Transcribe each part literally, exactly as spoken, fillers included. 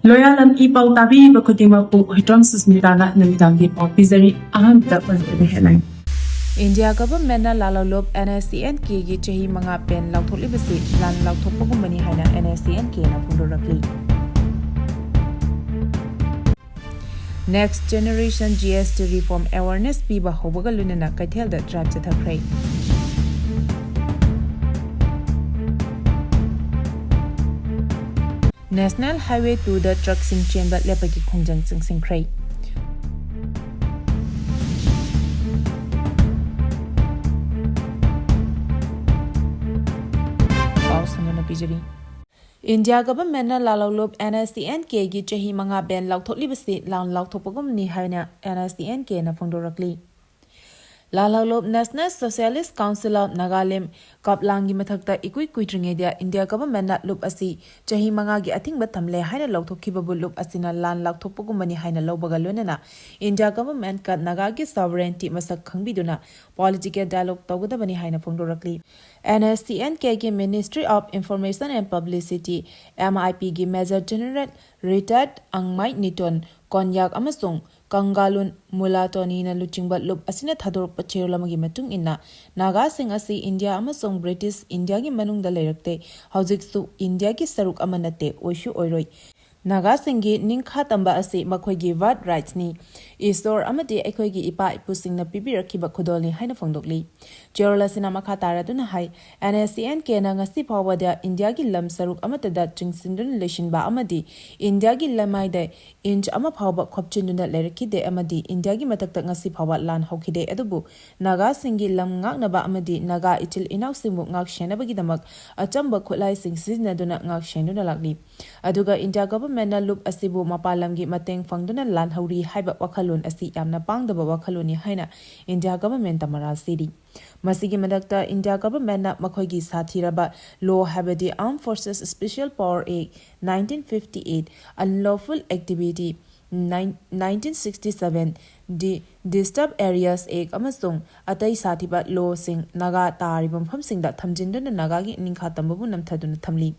ꯂꯣꯌꯥꯂꯝ E ꯄꯥꯎ ꯇꯥꯕꯤꯔꯤꯕ ꯈꯨꯗꯤꯡꯃꯛꯄꯨ ꯍꯨꯏꯇ꯭ꯔꯣꯝ ꯁꯨꯁꯃꯤꯇꯥꯅ ꯅꯨꯃꯤꯗꯥꯡꯒꯤ ꯄꯥꯎ ꯄꯤꯖꯔꯤ꯫ ꯑꯍꯥꯟꯕꯗ ꯄꯟꯖꯕ ꯍꯦꯠꯂꯥꯏꯟ꯫ ꯏꯟꯗꯤꯌꯥ ꯒꯚꯔꯟꯃꯦꯟꯠꯅ ꯂꯥꯜꯍꯧꯂꯨꯞ ꯑꯦꯟ ꯑꯥꯏ ꯁꯤ ꯑꯦꯟ ꯀꯦꯒꯤ ꯆꯍꯤ ꯃꯉꯥ ꯕꯦꯟ ꯂꯥꯎꯊꯣꯛꯂꯤꯕꯁꯤ ꯂꯥꯟ ꯂꯥꯎꯊꯣꯛꯄꯒꯨꯝꯕꯅꯤ ꯍꯥꯏꯅ ꯑꯦꯟ ꯑꯥꯏ ꯁꯤ ꯑꯦꯟ ꯀꯦꯅ ꯐꯣꯡꯗꯣꯔꯛꯂꯤ꯫ Next Generation G S T Reform Awareness ꯄꯤꯕ ꯍꯧꯕꯒ ꯂꯣꯏꯅꯅ ꯀꯩꯊꯦꯜꯗ ꯗ꯭ꯔꯥꯏꯚ ꯆꯠꯊꯈ꯭ꯔꯦ꯫ National Highway two ꯗ ꯇ꯭ꯔꯛꯁꯤꯡ ꯆꯦꯟꯕ ꯂꯦꯞꯄꯒꯤ ꯈꯣꯡꯖꯪ ꯆꯪꯁꯤꯟꯈ꯭ꯔꯦ꯫ ꯄꯥꯎ ꯁꯟꯗꯣꯛꯅ ꯄꯤꯖꯔꯤ꯫ ꯏꯟꯗꯤꯌꯥ ꯒꯚꯔꯟꯃꯦꯟꯠꯅ ꯂꯥꯜꯍꯧꯂꯨꯞ ꯑꯦꯟ ꯑꯥꯏ ꯁꯤ ꯑꯦꯟ ꯀꯦꯒꯤ ꯆꯍꯤ ꯃꯉꯥ ꯕꯦꯟ ꯂꯥꯎꯊꯣꯛꯂꯤꯕꯁꯤ ꯂꯥꯟ ꯂꯥꯎꯊꯣꯛꯄꯒꯨꯝꯅꯤ ꯍꯥꯏꯅ ꯑꯦꯟ ꯑꯥꯏ ꯁꯤ ꯑꯦꯟ ꯀꯦꯅ ꯐꯣꯡꯗꯣꯔꯛꯂꯤ꯫ ꯂꯥꯜꯍꯧꯂꯨꯞ National Socialist Council of Nagalim ꯀꯞꯂꯥꯡꯒꯤ ꯃꯊꯛꯇ ꯏꯀꯨꯏ ꯀꯨꯏꯗ꯭ꯔꯤꯉꯩꯗ ꯏꯟꯗꯤꯌꯥ ꯒꯚꯔꯟꯃꯦꯟꯠꯅ ꯂꯨꯞ ꯑꯁꯤ ꯆꯍꯤ ꯃꯉꯥꯒꯤ ꯑꯊꯤꯡꯕ ꯊꯝꯂꯦ ꯍꯥꯏꯅ ꯂꯧꯊꯣꯛꯈꯤꯕꯕꯨ ꯂꯨꯞ ꯑꯁꯤꯅ ꯂꯥꯟ ꯂꯥꯎꯊꯣꯛꯄꯒꯨꯝꯕꯅꯤ ꯍꯥꯏꯅ ꯂꯧꯕꯒ ꯂꯣꯏꯅꯅ ꯏꯟꯗꯤꯌꯥ ꯒꯚꯔꯟꯃꯦꯟꯠꯀ ꯅꯥꯒꯥꯒꯤ sovereignty ꯃꯁꯛ ꯈꯪꯕꯤꯗꯨꯅ political dialogue ꯇꯧꯒꯗꯕꯅꯤ ꯍꯥꯏꯅ ꯐꯣꯡꯗꯣꯔꯛꯂꯤ꯫ ꯑꯦꯟ ꯑꯥꯏ ꯁꯤ ꯑꯦꯟ ꯀꯦꯒꯤ Ministry of Information and Publicity, M I P ꯒꯤ Major General Retired ꯑꯪꯃꯥꯏ ꯅꯤꯇꯣꯟ ꯀꯣꯟꯌꯥꯛ ꯑꯃꯁꯨꯡ ꯀꯪꯒꯥꯂꯨꯟ ꯃꯨꯂꯥꯇꯣꯅꯤꯅ ꯂꯨꯆꯤꯡꯕ ꯂꯨꯞ ꯑꯁꯤꯅ ꯊꯥꯗꯣꯔꯛꯄ ꯆꯦꯔꯣꯜ ꯑꯃꯒꯤ ꯃꯇꯨꯡ ꯏꯟꯅ, ꯅꯥꯒꯥꯁꯤꯡ ꯑꯁꯤ ꯏꯟꯗꯤꯌꯥ ꯑꯃꯁꯨꯡ ꯕ꯭ꯔꯤꯇꯤꯁ ꯏꯟꯗꯤꯌꯥꯒꯤ ꯃꯅꯨꯡꯗ ꯂꯩꯔꯛꯇꯦ, ꯍꯧꯖꯤꯛꯁꯨ ꯏꯟꯗꯤꯌꯥꯒꯤ ꯁꯔꯨꯛ ꯑꯃ ꯅꯠꯇꯦ, ꯑꯣꯏꯁꯨ ꯑꯣꯏꯔꯣꯏ꯫ ꯅꯥꯒꯥꯁꯤꯡꯒꯤ ꯅꯤꯡꯈꯥ ꯇꯝꯕ ꯑꯁꯤ ꯃꯈꯣꯏꯒꯤ birth rights ꯅꯤ, ꯏꯁꯣꯔ ꯑꯃꯗꯤ ꯑꯩꯈꯣꯏꯒꯤ ꯏꯄꯥ ꯏꯄꯨꯁꯤꯡꯅ ꯄꯤꯕꯤꯔꯛꯈꯤꯕ ꯈꯨꯗꯣꯜꯅꯤ ꯍꯥꯏꯅ ꯐꯣꯡꯗꯣꯛꯂꯤ꯫ ꯆꯦꯔꯣꯜ ꯑꯁꯤꯅ ꯃꯈꯥ ꯇꯥꯔꯗꯨꯅ ꯍꯥꯏ, ꯑꯦꯟ ꯑꯥꯏ ꯁꯤ ꯑꯦꯟ ꯀꯦꯅ ꯉꯁꯤ ꯐꯥꯎꯕꯗ ꯏꯟꯗꯤꯌꯥꯒꯤ ꯂꯝ ꯁꯔꯨꯛ ꯑꯃꯠꯇꯗ ꯆꯤꯡꯁꯤꯟꯗꯨꯅ ꯂꯩꯁꯤꯟꯕ ꯑꯃꯗꯤ ꯏꯟꯗꯤꯌꯥꯒꯤ ꯂꯃꯥꯏꯗ ꯏꯟꯆ ꯑꯃ ꯐꯥꯎꯕ ꯈꯣꯞꯆꯤꯟꯗꯨꯅ ꯂꯩꯔꯛꯈꯤꯗꯦ ꯑꯃꯗꯤ ꯏꯟꯗꯤꯌꯥꯒꯤ ꯃꯊꯛꯇ ꯉꯁꯤ ꯐꯥꯎꯕ ꯂꯥꯟ ꯍꯧꯈꯤꯗꯦ꯫ ꯑꯗꯨꯕꯨ ꯅꯥꯒꯥꯁꯤꯡꯒꯤ ꯂꯝ ꯉꯥꯛꯅꯕ ꯑꯃꯗꯤ ꯅꯥꯒꯥ ꯏꯆꯤꯜ ꯏꯅꯥꯎꯁꯤꯡꯕꯨ ꯉꯥꯛ ꯁꯦꯟꯅꯕꯒꯤꯗꯃꯛ ꯑꯆꯝꯕ ꯈꯨꯠꯂꯥꯏꯁꯤꯡ ꯁꯤꯖꯤꯟꯅꯗꯨꯅ ꯉꯥꯛ ꯁꯦꯟꯗꯨꯅ ꯂꯥꯛꯂꯤ꯫ ꯑꯗꯨꯒ ꯏꯟꯗꯤꯌꯥ ꯒꯚꯔꯟꯃꯦꯟꯠꯅ ꯂꯨꯞ ꯑꯁꯤꯕꯨ ꯃꯄꯥꯟ ꯂꯝꯒꯤ ꯃꯇꯦꯡ ꯐꯪꯗꯨꯅ ꯂꯥꯟꯍꯧꯔꯤ ꯍꯥꯏꯕ ꯋꯥꯈꯜꯂꯣꯟ ꯑꯁꯤ ꯌꯥꯝꯅ ꯄꯥꯡꯗꯕ ꯋꯥꯈꯜꯂꯣꯟꯅꯤ ꯍꯥꯏꯅ ꯏꯟꯗꯤꯌꯥ ꯒꯚꯔꯟꯃꯦꯟꯠꯇ ꯃꯔꯥꯜ ꯁꯤꯔꯤ꯫ ꯃꯁꯤꯒꯤ ꯃꯊꯛꯇ ꯏꯟꯗꯤꯌꯥ ꯒꯚꯔꯟꯃꯦꯟꯠꯅ ꯃꯈꯣꯏꯒꯤ ꯁꯥꯊꯤꯔꯕ law ꯍꯥꯏꯕꯗꯤ Armed Forces Special Power Act nineteen fifty eight, Unlawful Activity nineteen sixty seven, Di- Disturbed Areas Act ꯑꯃꯁꯨꯡ ꯑꯇꯩ ꯁꯥꯊꯤꯕ lawꯁꯤꯡ ꯅꯥꯒꯥ ꯇꯥꯔꯤꯕ ꯃꯐꯝꯁꯤꯡꯗ ꯊꯝꯖꯤꯟꯗꯨꯅ ꯅꯥꯒꯥꯒꯤ ꯅꯤꯡꯈꯥ ꯇꯝꯕꯕꯨ ꯅꯝꯊꯗꯨꯅ ꯊꯝꯂꯤ꯫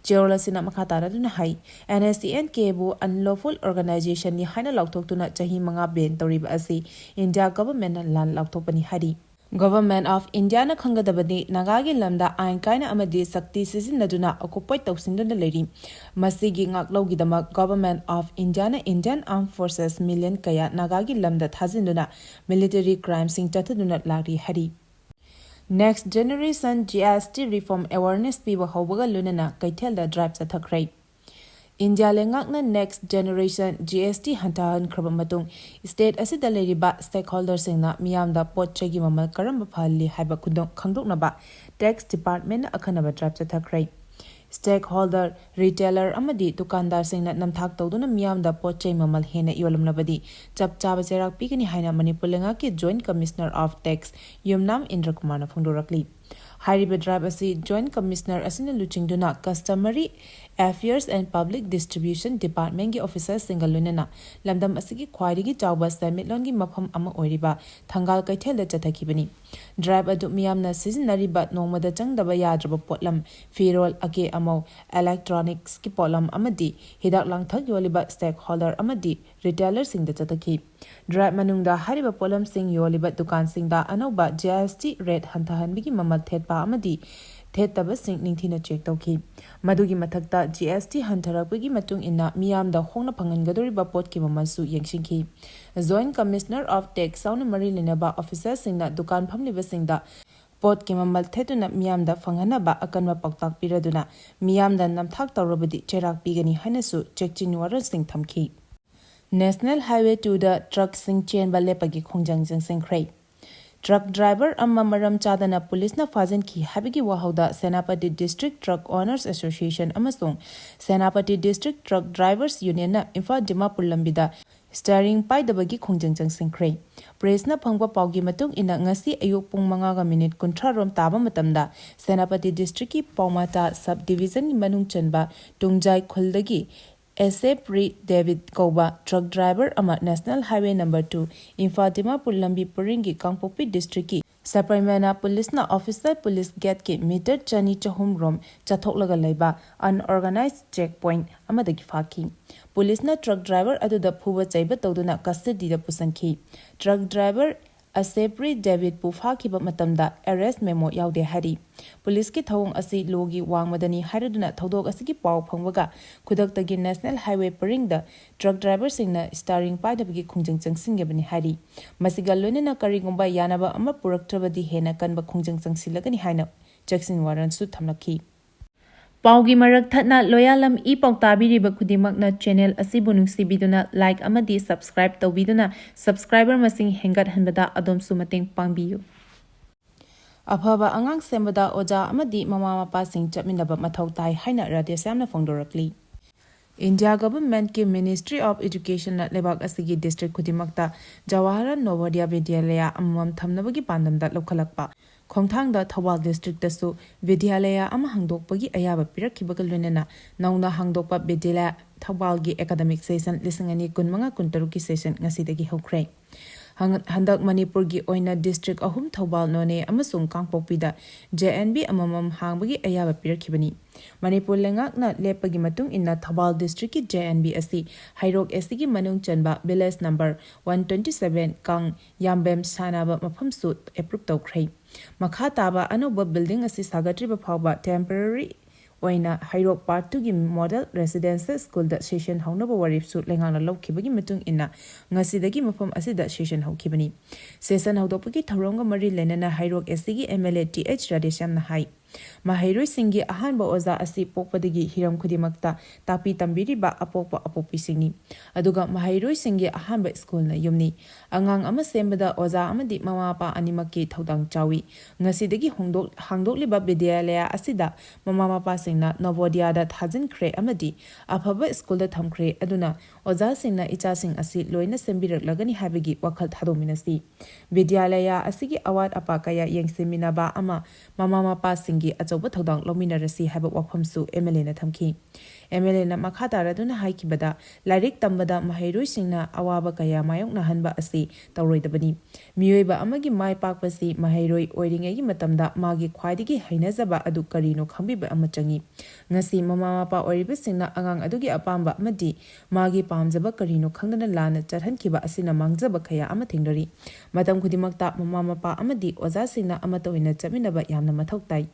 ꯆꯦꯔꯣꯜ ꯑꯁꯤꯅ ꯃꯈꯥ ꯇꯥꯅꯗꯨꯅ ꯍꯥꯏ, NSCN-K ꯕꯨ unlawful organization ꯅꯤ ꯍꯥꯏꯅ ꯂꯥꯎꯊꯣꯛꯇꯨꯅ ꯆꯍꯤ ꯃꯉꯥ ban ꯇꯧꯔꯤꯕ ꯑꯁꯤ India government ꯅ ꯂꯥꯟ ꯂꯥꯎꯊꯣꯛꯄꯅꯤ ꯍꯥꯏꯔꯤ꯫ Government of India ꯅ ꯈꯪꯒꯗꯕꯅꯤ, ꯅꯥꯒꯥꯒꯤ ꯂꯝꯗ ꯑꯥꯏꯟ ꯀꯥꯏꯅ ꯑꯃꯗꯤ ꯁꯛꯇꯤ ꯁꯤꯖꯤꯟꯅꯗꯨꯅ occupy ꯇꯧꯁꯤꯟꯗꯨꯅ ꯂꯩꯔꯤ꯫ ꯃꯁꯤꯒꯤ ꯉꯥꯛꯂꯧꯒꯤꯗꯃꯛ Government of India ꯅ Indian Armed Forces million ꯀꯌꯥ ꯅꯥꯒꯥꯒꯤ ꯂꯝꯗ ꯊꯥꯖꯤꯟꯗꯨꯅ military crime ꯁꯤꯡ ꯆꯠꯊꯗꯨꯅ ꯂꯥꯛꯂꯤ ꯍꯥꯏꯔꯤ꯫ Next Generation GST Reform Awareness ꯄꯤꯕ ꯍꯧꯕꯒ ꯂꯣꯏꯅꯅ ꯀꯩꯊꯦꯜꯗ drive ꯆꯠꯊꯈ꯭ꯔꯦ꯫ ꯏꯟꯗꯤꯌꯥ ꯂꯩꯉꯥꯛꯅ Next Generation GST ꯍꯟꯊꯍꯟꯈ꯭ꯔꯕ ꯃꯇꯨꯡ, state ꯑꯁꯤꯗ ꯂꯩꯔꯤꯕ stakeholder ꯁꯤꯡꯅ ꯃꯤꯌꯥꯝꯗ ꯄꯣꯠ ꯆꯩꯒꯤ ꯃꯃꯜ ꯀꯔꯝꯕ ꯐꯍꯜꯂꯤ ꯍꯥꯏꯕ ꯈꯨꯗꯣ-, ꯈꯪꯗꯣꯛꯅꯕ Tax Department ꯅ ꯑꯈꯟꯅꯕ drive ꯆꯠꯊꯈ꯭ꯔꯦ꯫ Stakeholder, retailer ꯑꯃꯗꯤ ꯗꯨꯀꯥꯟꯗꯥꯔꯁꯤꯡꯅ ꯅꯝꯊꯥꯛ ꯇꯧꯗꯨꯅ ꯃꯤꯌꯥꯝꯗ ꯄꯣꯠ ꯆꯩ ꯃꯃꯜ ꯍꯦꯟꯅ ꯌꯣꯜꯂꯝꯂꯕꯗꯤ ꯆꯞ ꯆꯥꯕ ꯆꯩꯔꯥꯛ ꯄꯤꯒꯅꯤ ꯍꯥꯏꯅ ꯃꯅꯤꯄꯨꯔ ꯂꯩꯉꯥꯛꯀꯤ Joint Commissioner of Tax ꯌꯨꯝꯅꯥꯝ ꯏꯟꯗ꯭ꯔ ꯀꯨꯃꯥꯔꯅ ꯐꯣꯡꯗꯣꯔꯛꯂꯤ꯫ ꯍꯥꯏꯔꯤꯕ drive ꯑꯁꯤ Joint Commissioner ꯑꯁꯤꯅ ꯂꯨꯆꯤꯡꯗꯨꯅ Customary Affairs and Public Distribution Department ꯀꯤ officer ꯁꯤꯡꯒ ꯂꯣꯏꯅꯅ ꯂꯝꯗꯝ ꯑꯁꯤꯒꯤ ꯈ꯭ꯋꯥꯏꯗꯒꯤ ꯆꯥꯎꯕ ꯁꯦꯟꯃꯤꯠꯂꯣꯟꯒꯤ ꯃꯐꯝ ꯑꯃ ꯑꯣꯏꯔꯤꯕ ꯊꯪꯒꯥꯜ ꯀꯩꯊꯦꯜꯗ ꯆꯠꯊꯈꯤꯕꯅꯤ꯫ Drive ꯑꯗꯨ ꯃꯤꯌꯥꯝꯅ ꯁꯤꯖꯤꯟꯅꯔꯤꯕ ꯅꯣꯡꯃꯗ ꯆꯪꯗꯕ ꯌꯥꯗ꯭ꯔꯕ ꯄꯣꯠꯂꯝ, ꯐꯤꯔꯣꯜ, ꯑꯀꯦ ꯑꯃꯧ, electronics ꯀꯤ ꯄꯣꯠꯂꯝ ꯑꯃꯗꯤ ꯍꯤꯗꯥꯛ ꯂꯥꯡꯊꯛ ꯌꯣꯜꯂꯤꯕ stakeholder ꯑꯃꯗꯤ retailer ꯁꯤꯡꯗ ꯆꯠꯊꯈꯤ꯫ Drive ꯃꯅꯨꯡꯗ ꯍꯥꯏꯔꯤꯕ ꯄꯣꯠꯂꯝꯁꯤꯡ ꯌꯣꯜꯂꯤꯕ ꯗꯨꯀꯥꯟꯁꯤꯡꯗ ꯑꯅꯧꯕ GST rate ꯍꯟꯊꯍꯟꯕꯒꯤ ꯃꯃꯜ ꯊꯦꯠꯄ ꯑꯃꯗꯤ ꯊꯦꯠꯇꯕꯁꯤꯡ ꯅꯤꯡꯊꯤꯅ check ꯇꯧꯈꯤ꯫ ꯃꯗꯨꯒꯤ ꯃꯊꯛꯇ, GST ꯍꯟꯊꯔꯛꯄꯒꯤ ꯃꯇꯨꯡ ꯏꯟꯅ ꯃꯤꯌꯥꯝꯗ ꯍꯣꯡꯅ ꯐꯪꯍꯟꯒꯗꯧꯔꯤꯕ ꯄꯣꯠꯀꯤ ꯃꯃꯜꯁꯨ ꯌꯦꯡꯁꯤꯟꯈꯤ꯫ Joint Commissioner of Tax ꯌꯥꯎꯅ ꯃꯔꯤ ꯂꯩꯅꯕ officer ꯁꯤꯡꯅ ꯗꯨꯀꯥꯟ ꯐꯝꯂꯤꯕꯁꯤꯡꯗ ꯄꯣꯠꯀꯤ ꯃꯃꯜ ꯊꯦꯠꯇꯨꯅ ꯃꯤꯌꯥꯝꯗ ꯐꯪꯍꯟꯅꯕ ꯑꯀꯟꯕ ꯄꯥꯎꯇꯥꯛ ꯄꯤꯔꯗꯨꯅ, ꯃꯤꯌꯥꯝꯗ ꯅꯝꯊꯥꯛ ꯇꯧꯔꯕꯗꯤ ꯆꯩꯔꯥꯛ ꯄꯤꯒꯅꯤ ꯍꯥꯏꯅꯁꯨ ꯆꯦꯛꯁꯤꯟ ꯋꯥꯔꯣꯜꯁꯤꯡ ꯊꯝꯈꯤ꯫ National Highway two ꯗ truck ꯁꯤꯡ ꯆꯦꯟꯕ ꯂꯦꯞꯄꯒꯤ ꯈꯣꯡꯖꯪ ꯆꯪꯁꯤꯟꯈ꯭ꯔꯦ꯫ Truck driver ꯑꯃ ꯃꯔꯝ ꯆꯥꯗꯅ ꯄꯨꯂꯤꯁꯅ ꯐꯥꯖꯤꯟꯈꯤ ꯍꯥꯏꯕꯒꯤ ꯋꯥꯍꯧꯗ Senapati District Truck Owners Association ꯑꯃꯁꯨꯡ Senapati District Truck Drivers Union ꯅ ꯏꯝꯐꯥꯜ ꯗꯤꯃꯥꯄꯨꯔ ꯂꯝꯕꯤꯗ steering ꯄꯥꯏꯗꯕꯒꯤ ꯈꯣꯡꯖꯪ ꯆꯪꯁꯤꯟꯈ꯭ꯔꯦ꯫ Press ꯅ ꯐꯪꯕ ꯄꯥꯎꯒꯤ ꯃꯇꯨꯡ ꯏꯟꯅ, ꯉꯁꯤ ꯑꯌꯨꯛ ꯄꯨꯡ ꯃꯉꯥꯒ minute ꯀꯨꯟꯊ꯭ꯔꯥ ꯔꯣꯝ ꯇꯥꯕ ꯃꯇꯝꯗ, ꯁꯦꯅꯥꯄꯇꯤ District ꯀꯤ ꯄꯥꯎꯃꯥꯇꯥ Sub Division ꯒꯤ ꯃꯅꯨꯡ ꯆꯟꯕ ꯇꯨꯡꯖꯥꯏ ꯈꯨꯜꯗꯒꯤ ꯑꯦꯁꯦꯞ ꯔꯤ ꯗꯦꯕꯤꯠ ꯀꯧꯕ truck driver ꯑꯃ National Highway number two, Imphal Dimapur ꯂꯝꯕꯤ ꯄꯔꯤꯡꯒꯤ ꯀꯥꯡꯄꯣꯛꯄꯤ District ꯀꯤ ꯁꯦꯄꯩꯃꯅ ꯄꯨꯂꯤꯁꯅ ꯑꯣꯐꯤꯁꯤꯌꯦꯜ ꯄꯨꯂꯤꯁ ꯒꯦꯠꯀꯤ ꯃꯤꯇꯔ ꯆꯅꯤ ꯆꯍꯨꯝ ꯔꯣꯝ ꯆꯠꯊꯣꯛꯂꯒ ꯂꯩꯕ ꯑꯟꯑꯣꯔꯒꯅꯥꯏꯖ ꯆꯦꯛ ꯄꯣꯏꯟꯠ ꯑꯃꯗꯒꯤ ꯐꯥꯈꯤ꯫ ꯄꯨꯂꯤꯁꯅ ꯇ꯭ꯔꯛ ꯗ꯭ꯔꯥꯏꯚꯔ ꯑꯗꯨꯗ ꯐꯨꯕ ꯆꯩꯕ ꯇꯧꯗꯨꯅ ꯀꯁꯇꯗꯤꯗ ꯄꯨꯁꯤꯟꯈꯤ꯫ ꯇ꯭ꯔꯛ ꯗ꯭ꯔꯥꯏꯚꯔ ꯑꯁꯦꯄ꯭ꯔꯤ ꯗꯦꯕꯤꯗꯄꯨ ꯐꯥꯈꯤꯕ ꯃꯇꯝꯗ ꯑꯦꯔꯦꯁ ꯃꯦꯃꯣ ꯌꯥꯎꯗꯦ ꯍꯥꯏꯔꯤ꯫ ꯄꯨꯂꯤꯁꯀꯤ ꯊꯧꯑꯣꯡ ꯑꯁꯤ ꯂꯣꯒꯤ ꯋꯥꯡꯃꯗꯅꯤ ꯍꯥꯏꯔꯗꯨꯅ ꯊꯧꯗꯣꯛ ꯑꯁꯤꯒꯤ ꯄꯥꯎ ꯐꯪꯕꯒ ꯈꯨꯗꯛꯇꯒꯤ ꯅꯦꯁꯅꯦꯜ ꯍꯥꯏꯋꯦ ꯄꯔꯤꯡꯗ ꯇ꯭ꯔꯛ ꯗ꯭ꯔꯥꯏꯚꯔꯁꯤꯡꯅ ꯁ꯭ꯇꯥꯔꯤꯡ ꯄꯥꯏꯗꯕꯒꯤ ꯈꯣꯡꯖꯪ ꯆꯪꯁꯤꯟꯒꯕꯅꯤ ꯍꯥꯏꯔꯤ꯫ ꯃꯁꯤꯒ ꯂꯣꯏꯅꯅ ꯀꯔꯤꯒꯨꯝꯕ ꯌꯥꯅꯕ ꯑꯃ ꯄꯨꯔꯛꯇ꯭ꯔꯕꯗꯤ ꯍꯦꯟꯅ ꯀꯟꯕ ꯈꯣꯡꯖꯪ ꯆꯪꯁꯤꯜꯂꯒꯅꯤ ꯍꯥꯏꯅ ꯆꯦꯛꯁꯤꯟ ꯋꯥꯔꯟꯁꯨ ꯊꯝꯂꯛꯈꯤ꯫ ꯄꯥꯎꯒꯤ ꯃꯔꯛ ꯊꯠꯅ ꯂꯣꯌꯥꯂꯝ ꯏ ꯄꯥꯎ ꯇꯥꯕꯤꯔꯤꯕ ꯈꯨꯗꯤꯡꯃꯛꯅ ꯆꯦꯅꯦꯜ ꯑꯁꯤꯕꯨ ꯅꯨꯡꯁꯤꯕꯤꯗꯨꯅ ꯂꯥꯏꯛ ꯑꯃꯗꯤ ꯁꯕꯁꯀ꯭ꯔꯥꯏꯕ ꯇꯧꯕꯤꯗꯨꯅ ꯁꯕꯁꯀ꯭ꯔꯥꯏꯕꯔ ꯃꯁꯤꯡ ꯍꯦꯟꯒꯠꯍꯟꯕꯗ ꯑꯗꯣꯝꯁꯨ ꯃꯇꯦꯡ ꯄꯥꯡꯕꯤꯌꯨ꯫ ꯑꯐꯕ ꯑꯉꯥꯡ ꯁꯦꯝꯕꯗ ꯑꯣꯖꯥ ꯑꯃꯗꯤ ꯃꯃꯥ ꯃꯄꯥꯁꯤꯡ ꯆꯠꯃꯤꯟꯅꯕ ꯃꯊꯧ ꯇꯥꯏ ꯍꯥꯏꯅ ꯔꯥꯙꯦꯁ꯭ꯌꯥꯝꯅ ꯐꯣꯡꯗꯣꯔꯛꯂꯤ꯫ ꯏꯟꯗꯤꯌꯥ ꯒꯚꯔꯟꯃꯦꯟꯠꯀꯤ ꯃꯤꯅꯤꯁꯇ꯭ꯔꯤ ꯑꯣꯐ ꯏꯗꯨꯀꯦꯁꯟꯅ ꯂꯩꯕꯥꯛ ꯑꯁꯤꯒꯤ ꯗꯤꯁꯇ꯭ꯔꯤꯛ ꯈꯨꯗꯤꯡꯃꯛꯇ ꯖꯋꯥꯍꯔꯂꯥꯜ ꯅꯣꯚꯣꯗꯌꯥ ꯕꯤꯗ꯭ꯌꯥꯂꯌꯥ ꯑꯃꯃꯝ ꯊꯝꯅꯕꯒꯤ ꯄꯥꯟꯗꯝꯗ ꯂꯧꯈꯠꯂꯛꯄ ꯈꯣꯡꯊꯥꯡꯗ ꯊꯧꯕꯥꯜ ꯗꯤꯁꯇ꯭ꯔꯤꯛꯇꯁꯨ ꯕꯤꯗ꯭ꯌꯥꯂꯌꯥ ꯑꯃ ꯍꯥꯡꯗꯣꯛꯄꯒꯤ ꯑꯌꯥꯕ ꯄꯤꯔꯛꯈꯤꯕꯒ ꯂꯣꯏꯅꯅ ꯅꯧꯅ ꯍꯥꯡꯗꯣꯛꯄ ꯕꯤꯗ꯭ꯌꯥꯂꯌꯥ ꯊꯧꯕꯥꯜꯒꯤ ꯑꯦꯀꯥꯗꯃꯤꯛ ꯁꯦꯁꯟ ꯂꯤꯁꯤꯡ ꯑꯅꯤ ꯀꯨꯟꯃꯉꯥ ꯀꯨꯟꯇꯔꯨꯛꯀꯤ ꯁꯦꯁꯟ ꯉꯁꯤꯗꯒꯤ ꯍꯧꯈ꯭ꯔꯦ꯫ ꯍꯪ-, ꯍꯟꯗꯛ ꯃꯅꯤꯄꯨꯔꯒꯤ ꯑꯣꯏꯅ ꯗꯤꯁꯇ꯭ꯔꯤꯛ ꯑꯍꯨꯝ, ꯊꯧꯕꯥꯜ, ꯅꯣꯅꯦ ꯑꯃꯁꯨꯡ ꯀꯥꯡꯄꯣꯛꯄꯤꯗ ꯖꯦ ꯑꯦꯟ ꯕꯤ ꯑꯃꯃꯝ ꯍꯥꯡꯕꯒꯤ ꯑꯌꯥꯕ ꯄꯤꯔꯛꯈꯤꯕꯅꯤ꯫ ꯃꯅꯤꯄꯨꯔ ꯂꯩꯉꯥꯛꯅ ꯂꯦꯞꯄꯒꯤ ꯃꯇꯨꯡ ꯏꯟꯅ ꯊꯧꯕꯥꯜ ꯗꯤꯁꯇ꯭ꯔꯤꯛꯀꯤ ꯖꯦ ꯑꯦꯟ ꯕꯤ ꯑꯁꯤ ꯍꯩꯔꯣꯛ ꯑꯦꯁ ꯇꯤꯒꯤ ꯃꯅꯨꯡ ꯆꯟꯕ village number one twenty seven ꯀꯥꯡ ꯌꯥꯝꯕꯦꯝ ꯁꯥꯟꯅꯕ ꯃꯐꯝꯁꯨ ꯑꯦꯄ꯭ꯔꯨꯞ ꯇꯧꯈ꯭ꯔꯦ꯫ ꯃꯈꯥ ꯇꯥꯕ ꯑꯅꯧꯕ ꯕꯤꯜꯗꯤꯡ ꯑꯁꯤ ꯁꯥꯒꯠꯇ꯭ꯔꯤꯕ ꯐꯥꯎꯕ ꯇꯦꯝꯄꯔꯔꯤ ꯑꯣꯏꯅ ꯍꯩꯔꯣꯛ ꯄꯥꯔꯠ ꯇꯨꯒꯤ ꯃꯣꯗꯦꯜ ꯔꯦꯁꯤꯗꯦꯟꯁꯤꯌꯦꯜ ꯁ꯭ꯀꯨꯜꯗ ꯁꯦꯁꯟ ꯍꯧꯅꯕ ꯋꯥꯔꯦꯞꯁꯨ ꯂꯩꯉꯥꯛꯅ ꯂꯧꯈꯤꯕꯒꯤ ꯃꯇꯨꯡ ꯏꯟꯅ ꯉꯁꯤꯗꯒꯤ ꯃꯐꯝ ꯑꯁꯤꯗ ꯁꯦꯁꯟ ꯍꯧꯈꯤꯕꯅꯤ꯫ ꯁꯦꯁꯟ ꯍꯧꯗꯣꯛꯄꯒꯤ ꯊꯧꯔꯝꯒ ꯃꯔꯤ ꯂꯩꯅꯅ ꯍꯩꯔꯣꯛ ꯑꯦꯁ ꯇꯤꯒꯤ M L A T H ꯔꯥꯙꯦꯁ꯭ꯌꯥꯝꯅ ꯍꯥꯏ, ꯃꯍꯩꯔꯣꯏꯁꯤꯡꯒꯤ ꯑꯍꯥꯟꯕ ꯑꯣꯖꯥ ꯑꯁꯤ ꯄꯣꯛꯄꯗꯒꯤ ꯍꯤꯔꯝ ꯈꯨꯗꯤꯡꯃꯛꯇ ꯇꯥꯛꯄꯤ ꯇꯝꯕꯤꯔꯤꯕ ꯑꯄꯣꯛꯄ ꯑꯄꯣꯛꯄꯤꯁꯤꯡꯅꯤ꯫ ꯑꯗꯨꯒ ꯃꯍꯩꯔꯣꯏꯁꯤꯡꯒꯤ ꯑꯍꯥꯟꯕ ꯁ꯭ꯀꯨꯜꯅ ꯌꯨꯝꯅꯤ꯫ ꯑꯉꯥꯡ ꯑꯃ ꯁꯦꯝꯕꯗ ꯑꯣꯖꯥ ꯑꯃꯗꯤ ꯃꯃꯥ ꯃꯄꯥ ꯑꯅꯤꯃꯛꯀꯤ ꯊꯧꯗꯥꯡ ꯆꯥꯎꯏ꯫ ꯉꯁꯤꯗꯒꯤ ꯍꯣꯡꯗꯣꯛ-, ꯍꯥꯡꯗꯣꯛꯂꯤꯕ ꯕꯤꯗ꯭ꯌꯥꯂꯌꯥ ꯑꯁꯤꯗ ꯃꯃꯥ ꯃꯄꯥꯁꯤꯡꯅ ꯅꯣꯕꯣꯗꯤꯌꯥꯗ ꯊꯥꯖꯤꯟꯈ꯭ꯔꯦ ꯑꯃꯗꯤ ꯑꯐꯕ ꯁ꯭ꯀꯨꯜꯗ ꯊꯝꯈ꯭ꯔꯦ꯫ ꯑꯗꯨꯅ ꯑꯣꯖꯥꯁꯤꯡꯅ ꯏꯆꯥꯁꯤꯡ ꯑꯁꯤ ꯂꯣꯏꯅ ꯁꯦꯝꯕꯤꯔꯛꯂꯒꯅꯤ ꯍꯥꯏꯕꯒꯤ ꯋꯥꯈꯜ ꯊꯥꯗꯣꯛꯃꯤꯟꯅꯁꯤ꯫ ꯕꯤꯗ꯭ꯌꯥꯂꯌꯥ ꯑꯁꯤꯒꯤ ꯑꯋꯥꯠ ꯑꯄꯥ ꯀꯌꯥ ꯌꯦꯡꯁꯤꯟꯃꯤꯟꯅꯕ ꯑꯃ ꯃꯃꯥ ꯃꯄꯥꯁꯤꯡ ꯒꯤ ꯑꯆꯧꯕ ꯊꯧꯗꯥꯡ ꯂꯧꯃꯤꯟꯅꯔꯁꯤ ꯍꯥꯏꯕ ꯋꯥꯐꯝꯁꯨ MLAꯅ ꯊꯝꯈꯤ꯫ MLAꯅ ꯃꯈꯥ ꯇꯥꯔꯗꯨꯅ ꯍꯥꯏꯈꯤꯕꯗ, ꯂꯥꯏꯔꯤꯛ ꯇꯝꯕꯗ ꯃꯍꯩꯔꯣꯏꯁꯤꯡꯅ ꯑꯋꯥꯕ ꯀꯌꯥ ꯃꯥꯌꯣꯛꯅꯍꯟꯕ ꯑꯁꯤ ꯇꯧꯔꯣꯏꯗꯕꯅꯤ꯫ ꯃꯤꯑꯣꯏꯕ ꯑꯃꯒꯤ ꯃꯥꯏ ꯄꯥꯛꯄꯁꯤ ꯃꯍꯩꯔꯣꯏ ꯑꯣꯏꯔꯤꯉꯩꯒꯤ ꯃꯇꯝꯗ ꯃꯥꯒꯤ ꯈ꯭ꯋꯥꯏꯗꯒꯤ ꯍꯩꯅꯖꯕ ꯑꯗꯨ ꯀꯔꯤꯅꯣ ꯈꯪꯕꯤꯕ ꯑꯃ ꯆꯪꯏ꯫ ꯉꯁꯤ ꯃꯃꯥ ꯃꯄꯥ ꯑꯣꯏꯔꯤꯕꯁꯤꯡꯅ ꯑꯉꯥꯡ ꯑꯗꯨꯒꯤ ꯑꯄꯥꯝꯕ ꯑꯃꯗꯤ ꯃꯥꯒꯤ ꯄꯥꯝꯖꯕ ꯀꯔꯤꯅꯣ ꯈꯪꯗꯅ ꯂꯥꯟꯅ ꯆꯠꯍꯟꯈꯤꯕ ꯑꯁꯤꯅ ꯃꯥꯡꯖꯕ ꯀꯌꯥ ꯑꯃ ꯊꯦꯡꯅꯔꯤ꯫ ꯃꯇꯝ ꯈꯨꯗꯤꯡꯃꯛꯇ ꯃꯃꯥ ꯃꯄꯥ ꯑꯃꯗꯤ ꯑꯣꯖꯥꯁꯤꯡꯅ ꯑꯃꯠꯇ ꯑꯣꯏꯅ ꯆꯠꯃꯤꯟꯅꯕ ꯌꯥꯝꯅ ꯃꯊꯧ ꯇꯥꯏ꯫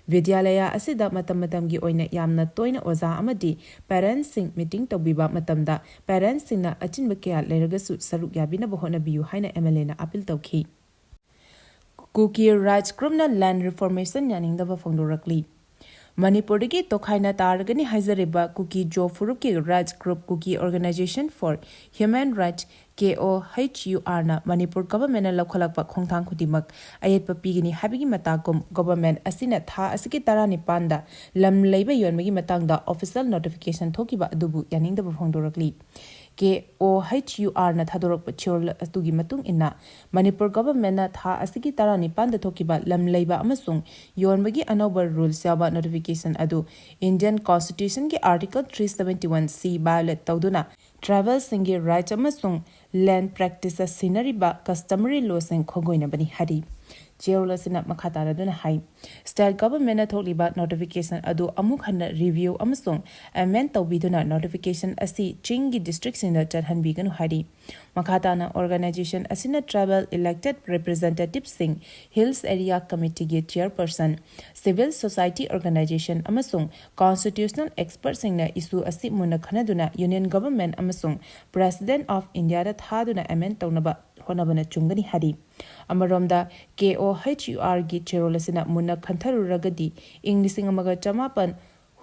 ꯕꯤꯗ꯭ꯌꯥꯂꯌꯥ ꯑꯁꯤꯗ ꯃꯇꯝ ꯃꯇꯝꯒꯤ ꯑꯣꯏꯅ ꯌꯥꯝꯅ ꯇꯣꯏꯅ ꯑꯣꯖꯥ ꯑꯃꯗꯤ ꯄꯦꯔꯦꯟꯁꯁꯤꯡ ꯃꯤꯇꯤꯡ ꯇꯧꯕꯤꯕ ꯃꯇꯝꯗ ꯄꯦꯔꯦꯟꯁꯁꯤꯡꯅ ꯑꯆꯤꯟꯕ ꯀꯌꯥ ꯂꯩꯔꯒꯁꯨ ꯁꯔꯨꯛ ꯌꯥꯕꯤꯅꯕ ꯍꯣꯠꯅꯕꯤꯌꯨ ꯍꯥꯏꯅ MLAꯅ ꯑꯥꯄꯤꯜ ꯇꯧꯈꯤ꯫ ꯀꯨꯀꯤ ꯔꯥꯏꯠꯁ ꯒ꯭ꯔꯨꯞꯅ ꯂꯦꯟ ꯔꯤꯐꯣꯔꯃꯦꯁꯟ ꯌꯥꯅꯤꯡꯗꯕ ꯐꯣꯡꯗꯣꯔꯛꯂꯤ꯫ ꯃꯅꯤꯄꯨꯔꯗꯒꯤ ꯇꯣꯈꯥꯏꯅ ꯇꯥꯔꯒꯅꯤ ꯍꯥꯏꯖꯔꯤꯕ ꯀꯨꯀꯤ ꯖꯣ ꯐꯨꯔꯨꯞꯀꯤ rights group Kuki Organisation for Human Rights, KOHURꯅ ꯃꯅꯤꯄꯨꯔ ꯒꯚꯔꯟꯃꯦꯟꯠꯅ ꯂꯧꯈꯠꯂꯛꯄ ꯈꯣꯡꯊꯥꯡ ꯈꯨꯗꯤꯡꯃꯛ ꯑꯌꯦꯠꯄ ꯄꯤꯒꯅꯤ ꯍꯥꯏꯕꯒꯤ ꯃꯇꯥꯒꯨꯝ ꯒꯚꯔꯟꯃꯦꯟꯠ ꯑꯁꯤꯅ ꯊꯥ ꯑꯁꯤꯒꯤ ꯇꯔꯥꯅꯤꯄꯥꯟꯗ ꯂꯝ ꯂꯩꯕ ꯌꯣꯟꯕꯒꯤ ꯃꯇꯥꯡꯗ ꯑꯣꯐꯤꯁꯤꯌꯦꯜ ꯅꯣꯇꯤꯐꯤꯀꯦꯁꯟ ꯊꯣꯛꯈꯤꯕ ꯑꯗꯨꯕꯨ ꯌꯥꯅꯤꯡꯗꯕ ꯐꯣꯡꯗꯣꯔꯛꯂꯤ꯫ KOHURꯅ ꯊꯥꯗꯣꯔꯛꯄ ꯆꯦꯔꯣꯜ ꯑꯗꯨꯒꯤ ꯃꯇꯨꯡ ꯏꯟꯅ, ꯃꯅꯤꯄꯨꯔ ꯒꯚꯔꯟꯃꯦꯟꯠꯅ ꯊꯥ ꯑꯁꯤꯒꯤ ꯇꯔꯥꯅꯤꯄꯥꯟꯗ ꯊꯣꯛꯈꯤꯕ ꯂꯝ ꯂꯩꯕ ꯑꯃꯁꯨꯡ ꯌꯣꯟꯕꯒꯤ ꯑꯅꯧꯕ ꯔꯨꯜꯁ ꯌꯥꯎꯕ ꯅꯣꯇꯤꯐꯤꯀꯦꯁꯟ ꯑꯗꯨ ꯏꯟꯗꯤꯌꯟ ꯀꯣꯟꯁꯇꯤꯇ꯭ꯌꯨꯁꯟꯒꯤ article three seventy one C violate ꯇꯧꯗꯨꯅ ꯇ꯭ꯔꯥꯏꯕꯦꯜꯁꯤꯡꯒꯤ ꯔꯥꯏꯠꯁ ꯑꯃꯁꯨꯡ ꯂꯦꯟ ꯄ꯭ꯔꯦꯛꯇꯤꯁꯇ ꯁꯤꯟꯅꯔꯤꯕ ꯀꯁꯇꯃꯔꯤ ꯂꯣꯁꯤꯡ ꯈꯣꯡꯒꯣꯏꯅꯕꯅꯤ ꯍꯥꯏꯔꯤ꯫ ꯆꯦꯔꯣꯜ ꯑꯁꯤꯅ ꯃꯈꯥ ꯇꯥꯔꯗꯨꯅ ꯍꯥꯏ, ꯁ꯭ꯇꯦꯠ ꯒꯚꯔꯟꯃꯦꯟꯠꯅ ꯊꯣꯛꯂꯤꯕ ꯅꯣꯇꯤꯐꯤꯀꯦꯁꯟ ꯑꯗꯨ ꯑꯃꯨꯛ ꯍꯟꯅ ꯔꯤꯚ꯭ꯌꯨ ꯑꯃꯁꯨꯡ ꯑꯦꯃꯦꯟ ꯇꯧꯕꯤꯗꯨꯅ ꯅꯣꯇꯤꯐꯤꯀꯦꯁꯟ ꯑꯁꯤ ꯆꯤꯡꯒꯤ ꯗꯤꯁꯇ꯭ꯔꯤꯛꯁꯤꯡꯗ ꯆꯠꯍꯟꯕꯤꯒꯅꯨ ꯍꯥꯏꯔꯤ꯫ ꯃꯈꯥ ꯇꯥꯅ ꯑꯣꯔꯒꯅꯥꯏꯖꯦꯁꯟ ꯑꯁꯤꯅ ꯇ꯭ꯔꯥꯏꯕꯦꯜ ꯏꯂꯦꯛꯇꯦꯗ ꯔꯤꯄ꯭ꯔꯖꯦꯟꯇꯦꯇꯤꯚꯁꯤꯡ, ꯍꯤꯜꯁ ꯑꯦꯔꯤꯌꯥ ꯀꯃꯤꯇꯤꯒꯤ ꯆꯦꯌꯔꯄꯔꯁꯟ, ꯁꯤꯚꯤꯜ ꯁꯣꯁꯥꯏꯇꯤ ꯑꯣꯔꯒꯅꯥꯏꯖꯦꯁꯟ ꯑꯃꯁꯨꯡ ꯀꯣꯟꯁꯇꯤꯇ꯭ꯌꯨꯁꯅꯦꯜ ꯑꯦꯛꯁꯄꯔꯠꯁꯤꯡꯅ ꯏꯁꯨ ꯑꯁꯤ ꯃꯨꯟꯅ ꯈꯟꯅꯗꯨꯅ ꯌꯨꯅꯤꯌꯟ ꯒꯚꯔꯟꯃꯦꯟꯠ ꯑꯃꯁꯨꯡ ꯄ꯭ꯔꯦꯁꯤꯗꯦꯟꯠ ꯑꯣꯐ ꯏꯟꯗꯤꯌꯥꯗ ꯊꯥꯗꯨꯅ ꯑꯦꯃꯦꯟ ꯇꯧꯅꯕ ꯍꯣꯠꯅꯕꯅ ꯆꯨꯝꯒꯅꯤ ꯍꯥꯏꯔꯤ꯫ ꯑꯃꯔꯣꯝꯗ, KOHURꯒꯤ ꯆꯦꯔꯣꯜ ꯑꯁꯤꯅ ꯃꯨꯟꯅ ꯈꯟꯊꯔꯨꯔꯒꯗꯤ, ꯏꯪ ꯂꯤꯁꯤꯡ ꯑꯃꯒ ꯆꯃꯥꯄꯟ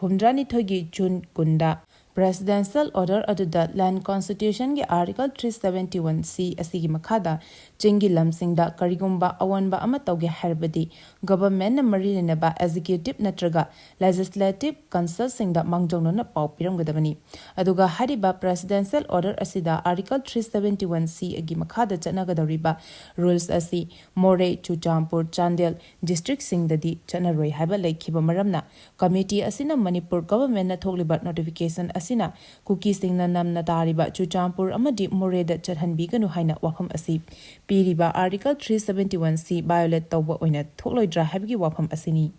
ꯍꯨꯝꯗ꯭ꯔꯥꯅꯤꯊꯣꯏꯒꯤ ꯖꯨꯟ ꯀꯨꯟꯗ Presidential Order ꯑꯗꯨꯗ Land Constitutionꯒꯤ Article three seventy one C ꯑꯁꯤꯒꯤ ꯃꯈꯥꯗ ꯆꯤꯡꯒꯤ ꯂꯝꯁꯤꯡꯗ ꯀꯔꯤꯒꯨꯝꯕ ꯑꯑꯣꯟꯕ ꯑꯃ ꯇꯧꯒꯦ ꯍꯥꯏꯔꯕꯗꯤ, Governmentꯅ ꯃꯔꯤ ꯂꯩꯅꯕ Executive ꯅꯠꯇ꯭ꯔꯒ Legislative Councilꯁꯤꯡꯗ ꯃꯥꯡꯖꯧꯅꯅ ꯄꯥꯎ ꯄꯤꯔꯝꯒꯗꯕꯅꯤ꯫ ꯑꯗꯨꯒ ꯍꯥꯏꯔꯤꯕ Presidential Order ꯑꯁꯤꯗ Article three seventy one Cꯒꯤ ꯃꯈꯥꯗ ꯆꯠꯅꯒꯗꯧꯔꯤꯕ Rules ꯑꯁꯤ ꯃꯣꯔꯦ, ꯆꯨꯔꯆꯥꯟꯄꯨꯔ, ꯆꯥꯟꯗꯦꯜ Districtꯁꯤꯡꯗꯗꯤ ꯆꯠꯅꯔꯣꯏ ꯍꯥꯏꯕ ꯂꯩꯈꯤꯕ ꯃꯔꯝꯅ, Committee ꯑꯁꯤꯅ ꯃꯅꯤꯄꯨꯔ Governmentꯅ ꯊꯣꯛꯂꯤꯕ Notification ꯑꯁꯤꯅ ꯀꯨꯀꯤꯁꯤꯡꯅ ꯅꯝꯅ ꯇꯥꯔꯤꯕ ꯆꯨꯔꯆꯥꯟꯄꯨꯔ ꯑꯃꯗꯤ ꯃꯣꯔꯦꯗ ꯆꯠꯍꯟꯕꯤꯒꯅꯨ ꯍꯥꯏꯅ ꯋꯥꯐꯝ ꯑꯁꯤ ꯄꯤꯔꯤꯕ Article three seventy one C violate ꯇꯧꯕ ꯑꯣꯏꯅ ꯊꯣꯛꯂꯣꯏꯗ꯭ꯔꯥ ꯍꯥꯏꯕꯒꯤ ꯋꯥꯐꯝ ꯑꯁꯤꯅꯤ꯫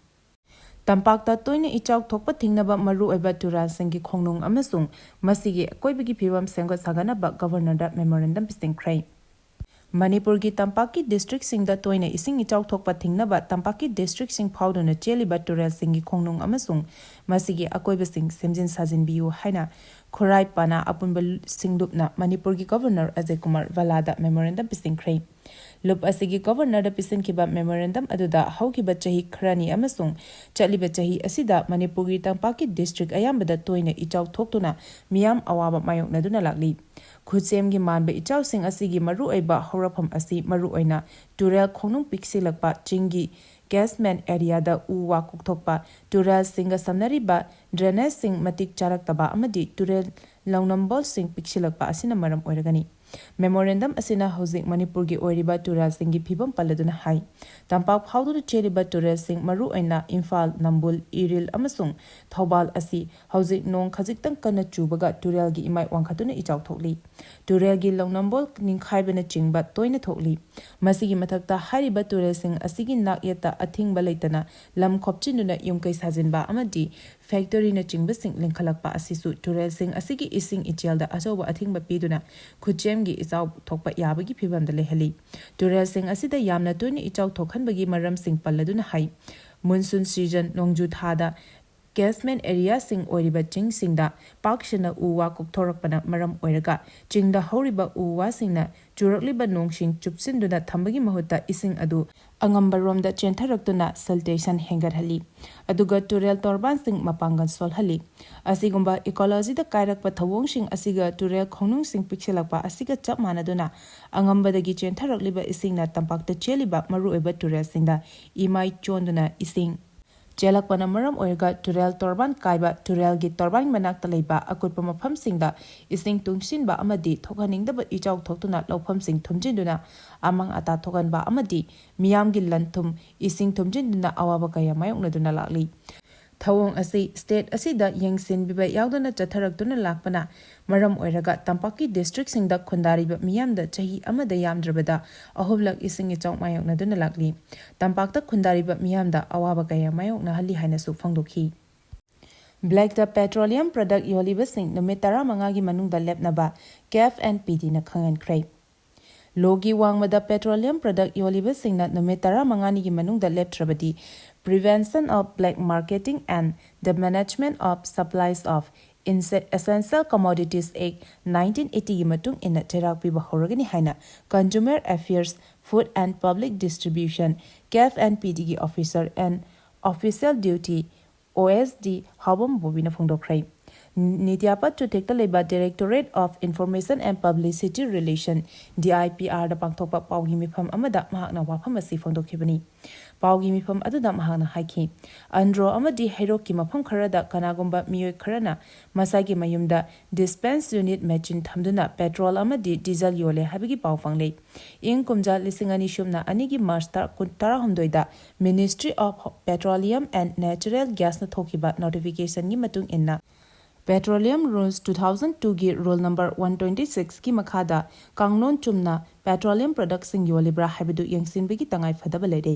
ꯇꯝꯄꯥꯛꯇ ꯇꯣꯏꯅ ꯏꯆꯥꯎ ꯊꯣꯛꯄ ꯊꯤꯡꯅꯕ ꯃꯔꯨꯑꯣꯏꯕ ꯇꯨꯔꯦꯜꯁꯤꯡꯒꯤ ꯈꯣꯡꯅꯨꯡ ꯑꯃꯁꯨꯡ ꯃꯁꯤꯒꯤ ꯑꯀꯣꯏꯕꯒꯤ ꯐꯤꯕꯝ ꯁꯦꯝꯒꯠ ꯁꯥꯒꯠꯅꯕ Governorꯗ Memorandum ꯄꯤꯁꯤꯟꯈ꯭ꯔꯦ꯫ ꯃꯅꯤꯄꯨꯔꯒꯤ ꯇꯝꯄꯥꯛꯀꯤ Districtꯁꯤꯡꯗ ꯇꯣꯏꯅ ꯏꯁꯤꯡ ꯏꯆꯥꯎ ꯊꯣꯛꯄ ꯊꯤꯡꯅꯕ ꯇꯝꯄꯥꯛꯀꯤ Districtꯁꯤꯡ ꯐꯥꯎꯗꯨꯅ ꯆꯦꯜꯂꯤꯕ ꯇꯨꯔꯦꯜꯁꯤꯡꯒꯤ ꯈꯣꯡꯅꯨꯡ ꯑꯃꯁꯨꯡ ꯃꯁꯤꯒꯤ ꯑꯀꯣꯏꯕꯁꯤꯡ ꯁꯦꯝꯖꯤꯟ ꯁꯥꯖꯤꯟꯕꯤꯌꯨ ꯍꯥꯏꯅ ꯈꯨꯔꯥꯏ ꯄꯅꯥ ꯑꯄꯨꯟꯕ ꯁꯤꯡꯂꯨꯞꯅ ꯃꯅꯤꯄꯨꯔꯒꯤ Governor ꯑꯖꯌ ꯀꯨꯃꯥꯔ ꯚꯜꯂꯥꯗ Memorandum ꯄꯤꯁꯤꯟꯈ꯭ꯔꯦ꯫ ꯂꯨꯞ ꯑꯁꯤꯒꯤ Governorꯗ ꯄꯤꯁꯤꯟꯈꯤꯕ Memorandum ꯑꯗꯨꯗ ꯍꯧꯈꯤꯕ ꯆꯍꯤ ꯈꯔꯅꯤ ꯑꯃꯁꯨꯡ ꯆꯠꯂꯤꯕ ꯆꯍꯤ ꯑꯁꯤꯗ ꯃꯅꯤꯄꯨꯔꯒꯤ ꯇꯝꯄꯥꯛꯀꯤ District ꯑꯌꯥꯝꯕꯗ ꯇꯣꯏꯅ ꯏꯆꯥꯎ ꯊꯣꯛꯇꯨꯅ ꯃꯤꯌꯥꯝ ꯑꯋꯥꯕ ꯃꯥꯌꯣꯛꯅꯗꯨꯅ ꯂꯥꯛꯂꯤ꯫ ꯈꯨꯠꯁꯦꯝꯒꯤ ꯃꯥꯟꯕ ꯏꯆꯥꯎꯁꯤꯡ ꯑꯁꯤꯒꯤ ꯃꯔꯨꯑꯣꯏꯕ ꯍꯧꯔꯛꯐꯝ ꯑꯁꯤ ꯃꯔꯨꯑꯣꯏꯅ ꯇꯨꯔꯦꯜ ꯈꯣꯡꯅꯨꯡ ꯄꯤꯛꯁꯤꯜꯂꯛꯄ, ꯆꯤꯡꯒꯤ catchment areaꯗ ꯎ ꯋꯥ ꯀꯣꯛꯊꯣꯛꯄ, ꯇꯨꯔꯦꯜꯁꯤꯡꯒ ꯁꯝꯅꯔꯤꯕ Drainageꯁꯤꯡ ꯃꯇꯤꯛ ꯆꯥꯔꯛꯇꯕ ꯑꯃꯗꯤ ꯇꯨꯔꯦꯜ ꯂꯧꯅꯝꯕꯣꯜꯁꯤꯡ ꯄꯤꯛꯁꯤꯜꯂꯛꯄ ꯑꯁꯤꯅ ꯃꯔꯝ ꯑꯣꯏꯔꯒꯅꯤ꯫ Memorandum ꯑꯁꯤꯅ ꯍꯧꯖꯤꯛ ꯃꯅꯤꯄꯨꯔꯒꯤ ꯑꯣꯏꯔꯤꯕ ꯇꯨꯔꯦꯜꯁꯤꯡꯒꯤ ꯐꯤꯕꯝ ꯄꯜꯂꯗꯨꯅ ꯍꯥꯏ, ꯇꯝꯄꯥꯛ ꯐꯥꯎꯗꯨꯅ ꯆꯦꯜꯂꯤꯕ ꯇꯨꯔꯦꯜꯁꯤꯡ, ꯃꯔꯨꯑꯣꯏꯅ ꯏꯝꯐꯥꯜ, ꯅꯝꯕꯨꯜ, ꯏꯔꯤꯜ ꯑꯃꯁꯨꯡ ꯊꯧꯕꯥꯜ ꯑꯁꯤ ꯍꯧꯖꯤꯛ ꯅꯣꯡ ꯈꯖꯤꯛꯇꯪ ꯀꯟꯅ ꯆꯨꯕꯒ ꯇꯨꯔꯦꯜꯒꯤ ꯏꯃꯥꯏ ꯋꯥꯡꯈꯠꯇꯨꯅ ꯏꯆꯥꯎ ꯊꯣꯛꯂꯤ꯫ ꯇꯨꯔꯦꯜꯒꯤ ꯂꯧꯅꯝꯕꯣꯜ ꯅꯤꯡꯈꯥꯏꯕꯅꯆꯤꯡꯕ ꯇꯣꯏꯅ ꯊꯣꯛꯂꯤ꯫ ꯃꯁꯤꯒꯤ ꯃꯊꯛꯇ, ꯍꯥꯏꯔꯤꯕ ꯇꯨꯔꯦꯜꯁꯤꯡ ꯑꯁꯤꯒꯤ ꯅꯥꯛ ꯌꯦꯠꯇ ꯑꯊꯤꯡꯕ ꯂꯩꯇꯅ ꯂꯝ ꯈꯣꯞꯆꯤꯟꯗꯨꯅ ꯌꯨꯝ ꯀꯩ ꯁꯥꯖꯤꯟꯕ ꯑꯃꯗꯤ factoryꯅꯆꯤꯡꯕꯁꯤꯡ ꯂꯤꯡꯈꯠꯂꯛꯄ ꯑꯁꯤꯁꯨ ꯇꯨꯔꯦꯜꯁꯤꯡ ꯑꯁꯤꯒꯤ ꯏꯁꯤꯡ ꯏꯆꯦꯜꯗ ꯑꯆꯧꯕ ꯑꯊꯤꯡꯕ ꯄꯤꯗꯨꯅ ꯈꯨꯠꯁꯦꯝꯒꯤ ꯏꯆꯥꯎ ꯊꯣꯛꯄ ꯌꯥꯕꯒꯤ ꯐꯤꯕꯝꯗ ꯂꯩꯍꯜꯂꯤ꯫ ꯇꯨꯔꯦꯜꯁꯤꯡ ꯑꯁꯤꯗ ꯌꯥꯝꯅ ꯇꯣꯏꯅ ꯏꯆꯥꯎ ꯊꯣꯛꯍꯟꯕꯒꯤ ꯃꯔꯝꯁꯤꯡ ꯄꯜꯂꯗꯨꯅ ꯍꯥꯏ, monsoon season, ꯅꯣꯡꯖꯨ ꯊꯥꯗ catchment areaꯁꯤꯡ ꯑꯣꯏꯔꯤꯕ ꯆꯤꯡꯁꯤꯡꯗ ꯄꯥꯛ ꯁꯟꯅ ꯎ ꯋꯥ ꯀꯣꯛꯊꯣꯔꯛꯄꯅ ꯃꯔꯝ ꯑꯣꯏꯔꯒ ꯆꯤꯡꯗ ꯍꯧꯔꯤꯕ ꯎ ꯋꯥꯁꯤꯡꯅ ꯆꯨꯔꯛꯂꯤꯕ ꯅꯣꯡꯁꯤꯡ ꯆꯨꯞꯁꯤꯟꯗꯨꯅ ꯊꯝꯕꯒꯤ ꯃꯍꯨꯠꯇ ꯏꯁꯤꯡ ꯑꯗꯨ ꯑꯉꯝꯕꯔꯣꯝꯗ ꯆꯦꯟꯊꯔꯛꯇꯨꯅ siltation ꯍꯦꯟꯒꯠꯍꯜꯂꯤ, ꯑꯗꯨꯒ ꯇꯨꯔꯦꯜ ꯇꯣꯔꯕꯥꯟꯁꯤꯡ ꯃꯄꯥꯡꯒꯜ ꯁꯣꯜꯍꯜꯂꯤ꯫ ꯑꯁꯤꯒꯨꯝꯕ ecologyꯗ ꯀꯥꯏꯔꯛꯄ ꯊꯧꯑꯣꯡꯁꯤꯡ ꯑꯁꯤꯒ ꯇꯨꯔꯦꯜ ꯈꯣꯡꯅꯨꯡꯁꯤꯡ ꯄꯤꯛꯁꯤꯜꯂꯛꯄ ꯑꯁꯤꯒ ꯆꯞ ꯃꯥꯟꯅꯗꯨꯅ, ꯑꯉꯝꯕꯗꯒꯤ ꯆꯦꯟꯊꯔꯛꯂꯤꯕ ꯏꯁꯤꯡꯅ ꯇꯝꯄꯥꯛꯇ ꯆꯦꯜꯂꯤꯕ ꯃꯔꯨꯑꯣꯏꯕ ꯇꯨꯔꯦꯜꯁꯤꯡꯗ ꯏꯃꯥꯏ ꯆꯣꯟꯗꯨꯅ ꯏꯁꯤꯡ ꯆꯦꯜꯂꯛꯄꯅ ꯃꯔꯝ ꯑꯣꯏꯔꯒ ꯇꯨꯔꯦꯜ ꯇꯣꯔꯕꯥꯟ ꯀꯥꯏꯕ, ꯇꯨꯔꯦꯜꯒꯤ ꯇꯣꯔꯕꯥꯟ ꯃꯅꯥꯛꯇ ꯂꯩꯕ ꯑꯀꯨꯠꯄ ꯃꯐꯝꯁꯤꯡꯗ ꯏꯁꯤꯡ ꯇꯨꯡꯁꯤꯟꯕ ꯑꯃꯗꯤ ꯊꯣꯛꯍꯟꯅꯤꯡꯗꯕ ꯏꯆꯥꯎ ꯊꯣꯛꯇꯨꯅ ꯂꯧꯐꯝꯁꯤꯡ ꯊꯨꯝꯖꯤꯟꯗꯨꯅ ꯑꯃꯥꯡ ꯑꯇꯥ ꯊꯣꯛꯍꯟꯕ ꯑꯃꯗꯤ ꯃꯤꯌꯥꯝꯒꯤ ꯂꯟ ꯊꯨꯝ, ꯏꯁꯤꯡ ꯊꯨꯝꯖꯤꯟꯗꯨꯅ ꯑꯋꯥꯕ ꯀꯌꯥ ꯃꯥꯌꯣꯛꯅꯗꯨꯅ ꯂꯥꯛꯂꯤ꯫ ꯊꯧꯑꯣꯡ ꯑꯁꯤ state ꯑꯁꯤꯗ ꯌꯦꯡꯁꯤꯟꯕꯤꯕ ꯌꯥꯎꯗꯅ ꯆꯠꯊꯔꯛꯇꯨꯅ ꯂꯥꯛꯄꯅ ꯃꯔꯝ ꯑꯣꯏꯔꯒ ꯇꯝꯄꯥꯛꯀꯤ districtꯁꯤꯡꯗ ꯈꯨꯟꯗꯥꯔꯤꯕ ꯃꯤꯌꯥꯝꯗ ꯆꯍꯤ ꯑꯃꯗ ꯌꯥꯝꯗ꯭ꯔꯕꯗ ꯑꯍꯨꯝꯂꯛ ꯏꯁꯤꯡ ꯏꯆꯥꯎ ꯃꯥꯌꯣꯛꯅꯗꯨꯅ ꯂꯥꯛꯂꯤ꯫ ꯇꯝꯄꯥꯛꯇ ꯈꯨꯟꯗꯥꯔꯤꯕ ꯃꯤꯌꯥꯝꯗ ꯑꯋꯥꯕ ꯀꯌꯥ ꯃꯥꯌꯣꯛꯅꯍꯜꯂꯤ ꯍꯥꯏꯅꯁꯨ ꯐꯣꯡꯗꯣꯛꯈꯤ꯫ Blackꯇ petroleum product ꯌꯣꯜꯂꯤꯕꯁꯤꯡ ꯅꯨꯃꯤꯠ ꯇꯔꯥꯃꯉꯥꯒꯤ ꯃꯅꯨꯡꯗ ꯂꯦꯞꯅꯕ CAF and PDꯅ ꯈꯪꯍꯟꯈ꯭ꯔꯦ꯫ Lawꯒꯤ ꯋꯥꯡꯃꯗ petroleum product ꯌꯣꯜꯂꯤꯕꯁꯤꯡꯅ ꯅꯨꯃꯤꯠ ꯇꯔꯥꯃꯉꯥꯅꯤꯒꯤ ꯃꯅꯨꯡꯗ ꯂꯦꯞꯇ꯭ꯔꯕꯗꯤ Prevention of Black Marketing and the Management of Supplies of Inse- Essential Commodities Act nineteen eightyꯒꯤ ꯃꯇꯨꯡ ꯏꯟꯅ ꯆꯩꯔꯥꯛ ꯄꯤꯕ ꯍꯧꯔꯒꯅꯤ ꯍꯥꯏꯅ Consumer Affairs, Food and Public Distribution, CAF and PDꯒꯤ officer and official duty OSD ꯍꯥꯎꯕꯝ ꯕꯣꯕꯤꯅ ꯐꯣꯡꯗꯣꯛꯈ꯭ꯔꯦ꯫ ꯅꯤꯇ꯭ꯌꯥꯄꯠ ꯆꯨꯊꯦꯛꯇ ꯂꯩꯕ Directorate of Information and Publicity Relation, DIPRꯗ ꯄꯥꯡꯊꯣꯛꯄ ꯄꯥꯎꯒꯤ ꯃꯤꯐꯝ ꯑꯃꯗ ꯃꯍꯥꯛꯅ ꯋꯥꯐꯝ ꯑꯁꯤ ꯐꯣꯡꯗꯣꯛꯈꯤꯕꯅꯤ꯫ ꯄꯥꯎꯒꯤ ꯃꯤꯐꯝ ꯑꯗꯨꯗ ꯃꯍꯥꯛꯅ ꯍꯥꯏꯈꯤ, ꯑꯟꯗ꯭ꯔꯣ ꯑꯃꯗꯤ ꯍꯩꯔꯣꯛꯀꯤ ꯃꯐꯝ ꯈꯔꯗ ꯀꯅꯥꯒꯨꯝꯕ ꯃꯤꯑꯣꯏ ꯈꯔꯅ ꯃꯁꯥꯒꯤ ꯃꯌꯨꯝꯗ dispense unit machine ꯊꯝꯗꯨꯅ petrol ꯑꯃꯗꯤ diesel ꯌꯣꯜꯂꯦ ꯍꯥꯏꯕꯒꯤ ꯄꯥꯎ ꯐꯪꯂꯦ꯫ ꯏꯪ ꯀꯨꯝꯖꯥ ꯂꯤꯁꯤꯡ ꯑꯅꯤ ꯁꯨꯞꯅ ꯑꯅꯤꯒꯤ March ꯇꯔꯥ- ꯀꯨꯟ- ꯇꯔꯥꯍꯨꯝꯗꯣꯏꯗ Ministry of Petroleum and Natural Gasꯅ ꯊꯣꯛꯈꯤꯕ notificationꯒꯤ ꯃꯇꯨꯡ ꯏꯟꯅ Petroleum Rules two thousand twoꯒꯤ rule number one twenty sixꯀꯤ ꯃꯈꯥꯗ ꯀꯥꯡꯂꯣꯟ ꯆꯨꯝꯅ petroleum productꯁꯤꯡ ꯌꯣꯜꯂꯤꯕ꯭ꯔꯥ ꯍꯥꯏꯕꯗꯨ ꯌꯦꯡꯁꯤꯟꯕꯒꯤ ꯇꯉꯥꯏ ꯐꯗꯕ ꯂꯩꯔꯦ꯫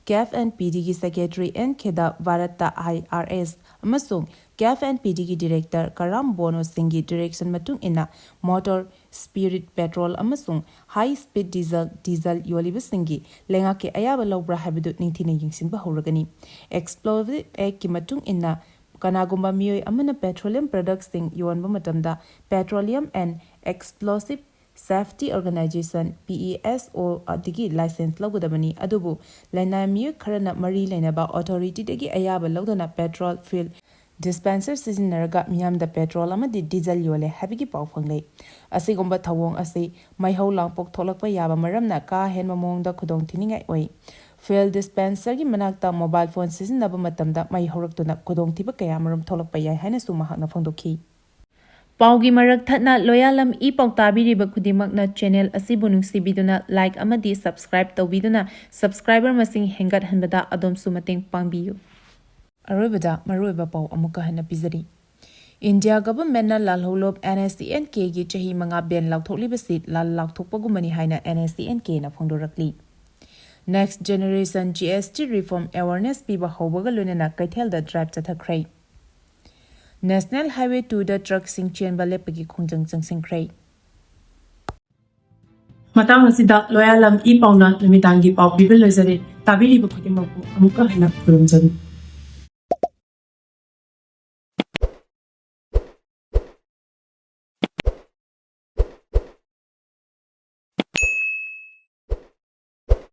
CAF and PDꯒꯤ Secretary N ꯈꯦꯗꯥ ꯚꯥꯔꯠꯇ IRS ꯑꯃꯁꯨꯡ CAF and PDꯒꯤ Director Karam bono ꯁꯤꯡꯒꯤ direction ꯃꯇꯨꯡ ꯏꯟꯅ motor spirit petrol ꯑꯃꯁꯨꯡ high speed diesel, diesel ꯌꯣꯜꯂꯤꯕꯁꯤꯡꯒꯤ ꯂꯩꯉꯥꯛꯀꯤ ꯑꯌꯥꯕ ꯂꯧꯕ꯭ꯔꯥ ꯍꯥꯏꯕꯗꯨ ꯅꯤꯡꯊꯤꯅ ꯌꯦꯡꯁꯤꯟꯕ ꯍꯧꯔꯒꯅꯤ꯫ Explosive Actꯀꯤ ꯃꯇꯨꯡ ꯏꯟꯅ ꯀꯅꯥꯒꯨꯝꯕ ꯃꯤꯑꯣꯏ ꯑꯃꯅ petroleum productsꯁꯤꯡ ꯌꯣꯟꯕ ꯃꯇꯝꯗ Petroleum and Explosive Safety Organisation, P E S O, ꯑꯗꯒꯤ license ꯂꯧꯒꯗꯕꯅꯤ꯫ ꯑꯗꯨꯕꯨ ꯂꯅꯥꯏ ꯃꯤꯑꯣꯏ ꯈꯔꯅ ꯃꯔꯤ ꯂꯩꯅꯕ authorityꯗꯒꯤ ꯑꯌꯥꯕ ꯂꯧꯗꯅ petrol fuel dispenser ꯁꯤꯖꯤꯟꯅꯔꯒ ꯃꯤꯌꯥꯝꯗ petrol ꯑꯃꯗꯤ diesel ꯌꯣꯜꯂꯦ ꯍꯥꯏꯕꯒꯤ ꯄꯥꯎ ꯐꯪꯂꯦ꯫ ꯑꯁꯤꯒꯨꯝꯕ ꯊꯧꯑꯣꯡ ꯑꯁꯤ ꯃꯩꯍꯧ ꯂꯥꯡꯄꯣꯛ ꯊꯣꯛꯂꯛꯄ ꯌꯥꯕ ꯃꯔꯝꯅ ꯀꯥ ꯍꯦꯟꯕ ꯃꯑꯣꯡꯗ ꯈꯨꯗꯣꯡꯊꯤꯅꯤꯡꯉꯥꯏ ꯑꯣꯏ꯫ Fuel dispenserꯒꯤ ꯃꯅꯥꯛꯇ mobile phone ꯁꯤꯖꯤꯟꯅꯕ ꯃꯇꯝꯗ ꯃꯩ ꯍꯧꯔꯛꯇꯨꯅ ꯈꯨꯗꯣꯡꯊꯤꯕ ꯀꯌꯥ ꯑꯃꯔꯣꯝ ꯊꯣꯛꯂꯛꯄ ꯌꯥꯏ ꯍꯥꯏꯅꯁꯨ ꯃꯍꯥꯛꯅ ꯐꯣꯡꯗꯣꯛꯈꯤ꯫ ꯄꯥꯎꯒꯤ ꯃꯔꯛ ꯊꯠꯅ ꯂꯣꯌꯥꯂꯝ ꯏ ꯄꯥꯎ ꯇꯥꯕꯤꯔꯤꯕ ꯈꯨꯗꯤꯡꯃꯛꯅ channel ꯑꯁꯤꯕꯨ ꯅꯨꯡꯁꯤꯕꯤꯗꯨꯅ like ꯑꯃꯗꯤ subscribe ꯇꯧꯕꯤꯗꯨꯅ subscriber ꯃꯁꯤꯡ ꯍꯦꯟꯒꯠꯍꯟꯕꯗ ꯑꯗꯣꯝꯁꯨ ꯃꯇꯦꯡ ꯄꯥꯡꯕꯤꯌꯨ꯫ ꯑꯔꯣꯏꯕꯗ ꯃꯔꯨꯑꯣꯏꯕ ꯄꯥꯎ ꯑꯃꯨꯛꯀ ꯍꯟꯅ ꯄꯤꯖꯔꯤ꯫ India governmentꯅ ꯂꯥꯜꯍꯧꯂꯨꯞ NSCN-Kꯒꯤ ꯆꯍꯤ ꯃꯉꯥ ban ꯂꯥꯎꯊꯣꯛꯂꯤꯕꯁꯤ ꯂꯥꯜ ꯂꯥꯎꯊꯣꯛꯄꯒꯨꯝꯕꯅꯤ ꯍꯥꯏꯅ NSCN-Kꯅ ꯐꯣꯡꯗꯣꯔꯛꯂꯤ꯫ Next Generation GST reform awareness ꯄꯤꯕ ꯍꯧꯕꯒ ꯂꯣꯏꯅꯅ ꯀꯩꯊꯦꯜꯗ drive ꯆꯠꯊꯈ꯭ꯔꯦ꯫ National Highway twoꯗ truckꯁꯤꯡ ꯆꯦꯟꯕ ꯂꯦꯞꯄꯒꯤ ꯈꯣꯡꯖꯪ ꯆꯪꯁꯤꯟꯈ꯭ꯔꯦ꯫ ꯃꯇꯥꯡ ꯑꯁꯤꯗ ꯂꯣꯌꯥꯂꯝ ꯏ ꯄꯥꯎꯅ ꯅꯨꯃꯤꯗꯥꯡꯒꯤ ꯄꯥꯎ ꯄꯤꯕ ꯂꯣꯏꯖꯔꯦ꯫ ꯇꯥꯕꯤꯔꯤꯕ ꯈꯨꯗꯤꯡꯃꯛꯄꯨ ꯑꯃꯨꯛꯀ ꯍꯟꯅ ꯈꯨꯔꯨꯝꯖꯔꯤ꯫